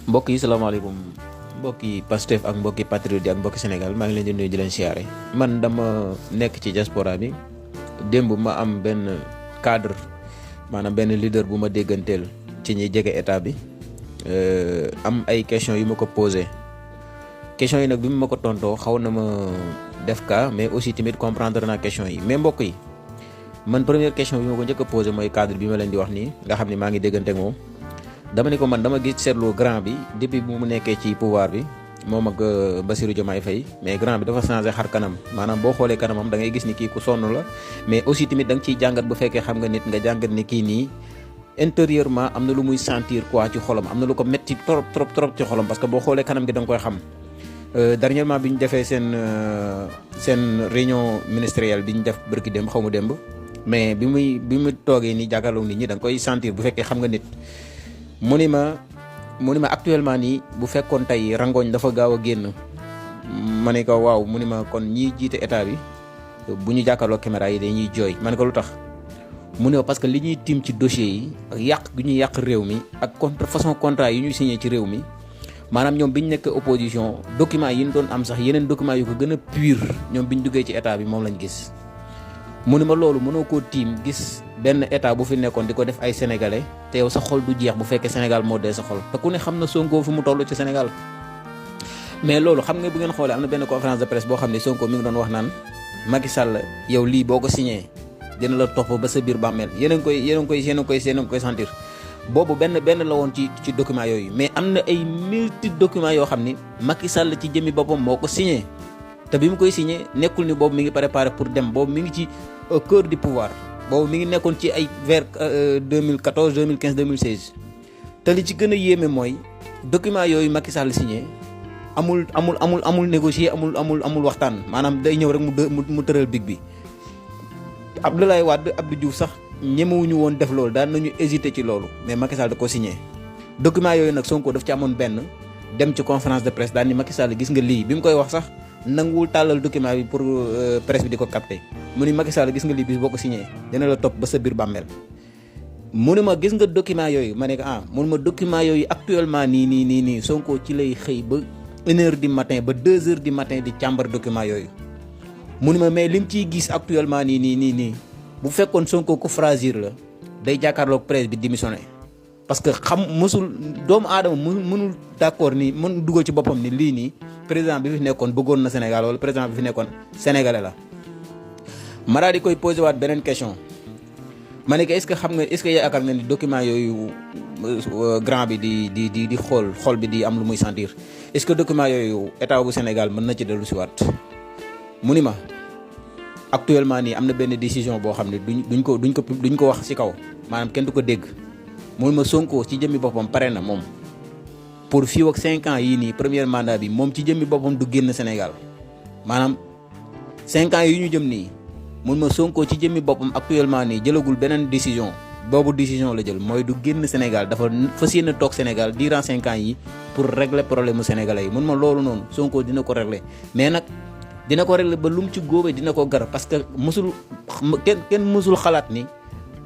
mbokk yi salaamaaleykum mbokki Pastef ak mbokki patriote yi ak mbokki Sénégal maa ngi leen di nuyu di leen siyaare man dama nekk ci diaspora bi démb ma am benn cadre maanaam benn leader bu ma dégganteel ci ñi jege état bi am ay questions yu ma ko posé questions yi nag bi mu ma ko tontoo xaw na ma def cas mais aussi tamit comprendre naa questions yi mais mbokk yi man première question bi ma ko njëkk a posé mooy cadre bi ma leen di wax nii nga xam ne maa ngi déggante ak moom. dama ne ko man dama gis seetlu grand bi depuis bu mu nekkee ci pouvoir bi moom ak Bassirou Diomaye Faye mais grand bi dafa changé xar kanam maanaam boo xoolee kanamam da ngay gis ni kii ku sonn la mais aussi tamit da nga ciy jàngat bu fekkee xam nga nit nga jàngat ni kii nii intérieurement am na lu muy sentir quoi ci xolam am na lu ko metti trop ci xolam parce que boo xoolee kanam gi da nga koy xam. dernièrement bi ñu defee seen réunion ministérielle bi ñu def bërki démb xaw ma démb mais bi mu toogee nii jàkkaarloo nit ñi da nga koy sentir bu fekkee xam nga nit. mu ni ma actuellement nii bu fekkoon tey rangooñ dafa gaaw a génn ma ne ko waaw mu ni ma kon ñiy jiite état bi bu ñu jàkkaarloo caméra yi dañuy jooy ma ne ko lu tax mu ne ma parce que li ñuy tiim ci dossier yi ak yàq gi ñuy yàq réew mi ak façon contrat yi ñuy signé ci réew mi maanaam ñoom bi ñu nekk opposition documents yi ñu doon am sax yeneen documents yu ko gën a pur ñoom bi ñu duggee ci état bi moom lañ gis. mu ni ma loolu mënoo koo tiim gis benn état bu fi nekkoon di ko def ay sénégalais te yow sa xol du jeex bu fekkee Sénégal moo dee sa xol te ku ne xam na Sonko fi mu toll ci Sénégal. mais loolu xam nga bu ngeen xoolee am na benn conférence de presse boo xam ne Sonko mi ngi doon wax naan Macky Sall yow lii boo ko signé dina la topp ba sa biir bàmmeel yéen a ngi koy sentir. boobu benn la woon ci document yooyu mais am na ay multi documents yoo xam ni Macky Sall ci jëmmi boppam moo ko signé. te bi mu koy signé nekkul ni boobu mi ngi préparé pour dem boobu mi ngi ci au cœur du pouvoir boobu mi ngi nekkoon ci ay vers 2014 2015 2016 te li ci gën a yéeme mooy document yooyu Macky Sall signé amul négocier amul waxtaan maanaam day ñëw rek mu tëral big bi. Abdoulaye Wade Abdou Diouf sax ñemewuñu woon def loolu daan nañu hésité ci loolu mais Macky Sall da ko signé document yooyu nag Sonko daf ci amoon benn dem ci conférence de presse daal ni Macky Sall gis nga lii bi mu koy wax sax. nanguwul tàllal document bi pour presse bi di ko capter mu ni Macky Sall gis nga lii bis boo ko signé dina la topp ba sa biir bàmmeel mu ni ma gis nga document yooyu ma ne ko mu ni ma document yooyu actuellement nii Sonko ci lay xëy ba 1h du matin ba 2h du matin di càmbar document yooyu mu ni ma mais lim ciy gis actuellement nii bu fekkoon Sonko ku fragile la day jàkkaarloog presse bi démissionné parce que mësul doomu aadama mënul d'accord ni mën dugal ci boppam ni lii nii président bi fi nekkoon bëggoon na Sénégal wala président bi fi nekkoon sénégalais la. ma daal di koy posé waat beneen question ma ne ko est-ce que yaakaar nga ni document yooyu grand bi di xool bi di am lu muy sentir est-ce que document yooyu état bu Sénégal mën na ci dellu si waat mu ni ma actuellement nii am na benn décision boo xam ne duñ ko wax ci kaw maanaam kenn du ko dégg mu ni ma Sonko ci jëmmi boppam pare na moom. pour fii ak 5 ans yii nii premier mandat bi moom ci jëmmi boppam du génn Sénégal maanaam 5 ans yi ñu jëm nii mun ma Sonko ci jëmmi boppam actuellement nii jëlagul beneen décision boobu décision la jël mooy du génn Sénégal dafa fas yéene toog Sénégal durant 5 ans yi pour régler problème mu sénégalais yi mun ma loolu noonu Sonko dina ko régler mais nag dina ko régler ba lu mu ci góobee dina ko gar parce que kenn mësul xalaat ni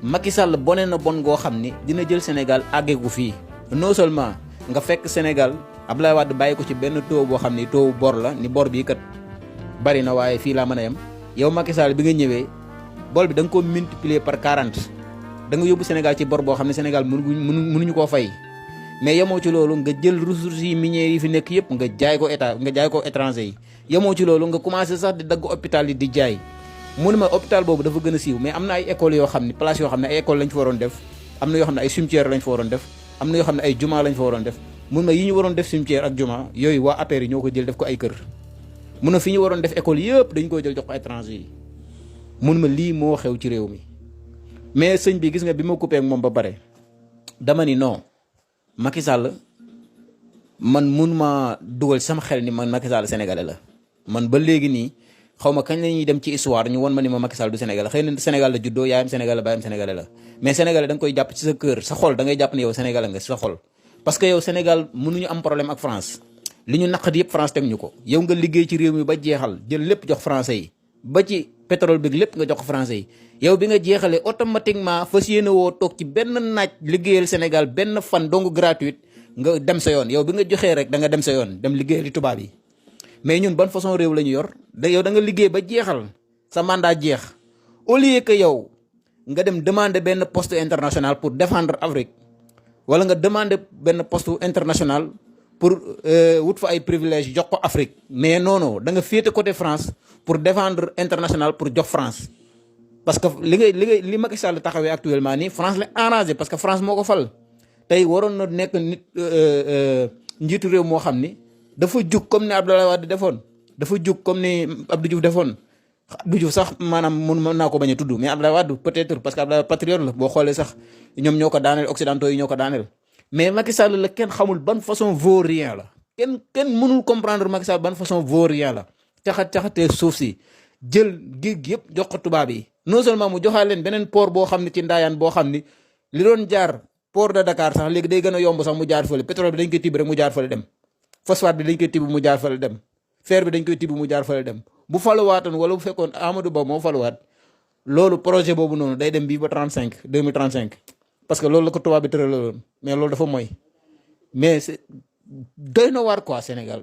Macky Sall bone na bon goo xam ni dina jël Sénégal àggeeku fii non seulement. nga fekk Sénégal Abdoulaye Wade bàyyi ko ci benn taux boo xam ni taux bor la ni bor bii kat bari na waaye fii laa mën a yem yow Macky Sall bi nga ñëwee bor bi da nga ko multiplier par 40 da nga yóbbu Sénégal ci bor boo xam ne Sénégal mënuñu koo fay mais yemoo ci loolu nga jël ressources yi minières yi fi nekk yëpp nga jaay ko étranger yi yemoo ci loolu nga commencé sax di dagg hôpital yi di jaay mu ne ma hôpital boobu dafa gën a siiw mais am na ay écoles yoo xam ne place yoo xam ne ay écoles lañ fa waroon def am na yoo xam ne ay cimetières lañ fa waroon def am na yoo xam ne ay juma lañ fa waroon def mun na yi ñu waroon def cimetière ak juma yooyu waa APR yi ñoo ko jël def ko ay kër mun na fi ñu waroon def école yëpp dañ koy jël jox ko étranger yi mun ma lii moo xew ci réew mi mais sëñ bi gis nga bi ma coupé ak moom ba pare dama ni non Macky Sall man mun ma dugal sama xel ni man Macky Sall sénégalais la man ba léegi nii xaw ma kañ la ñuy dem ci histoire ñu won ma ni ma Macky Sall du Sénégal xëy na Sénégal la juddoo yaayam Sénégal la baayam Sénégalais la mais Sénégalais da nga koy jàpp ci sa kër sa xol da ngay jàpp ne yow Sénégalais nga sa xol parce que yow Sénégal mënuñu am problème ak France li ñu naqat yëpp France teg ñu ko yow nga liggéey ci réew mi ba jeexal jël lépp jox français yi ba ci pétrole bi lépp nga jox ko français yi yow bi nga jeexalee automatiquement fas yéene woo toog ci benn naaj liggéeyal Sénégal benn fan dong gratuite nga dem sa yoon yow bi nga joxee rek da nga dem sa yoon dem liggéey li tubaab yi mais ñun ban façon réew la ñu yor yow da nga liggéey ba jeexal sa mandat jeex au lieu que yow nga dem demander benn poste international pour défendre Afrique wala nga demander benn poste international pour wut fa ay privilèges jox ko Afrique mais non da nga féete côté France pour défendre international pour jox France. parce que li Macky Sall taxawee actuellement nii France la arrangé parce que France moo ko fal tey waroon na nekk nit njiitu réew moo xam ni dafa jug comme ni Abdoulaye Wade defoon dafa jug comme ni Abdou Diouf defoon. Abdou Diouf sax maanaam mën naa ko bañ a tudd mais Abdoulaye Wade peut-être parce que Abdoulaye patriote la boo xoolee sax ñoom ñoo ko daaneel occidentaux yi ñoo ko daaneel mais Macky Sall la kenn xamul ban façon vaurien la kenn mënul comprendre Macky Sall ban façon vaurien la caxatee suuf si jël géej gi yëpp jox ko tubaab yi non seulement mu joxaa leen beneen port boo xam ne ci ndaayaan boo xam ni li doon jaar port de Dakar sax léegi day gën a yomb sax mu jaar fële pétrole bi dañ koy tibb rek mu jaar fële dem phosphate bi dañ koy tibb mu jaar fële dem fer bi dañ koy tibb mu jaar fële dem bu faluwaatoon wala bu fekkoon Amadou Ba moo faluwaat loolu projet boobu noonu day dem bii ba 2035 parce que loolu la ko tubaab bi tëraloon mais loolu dafa mooy mais c'est doy na waar quoi Sénégal.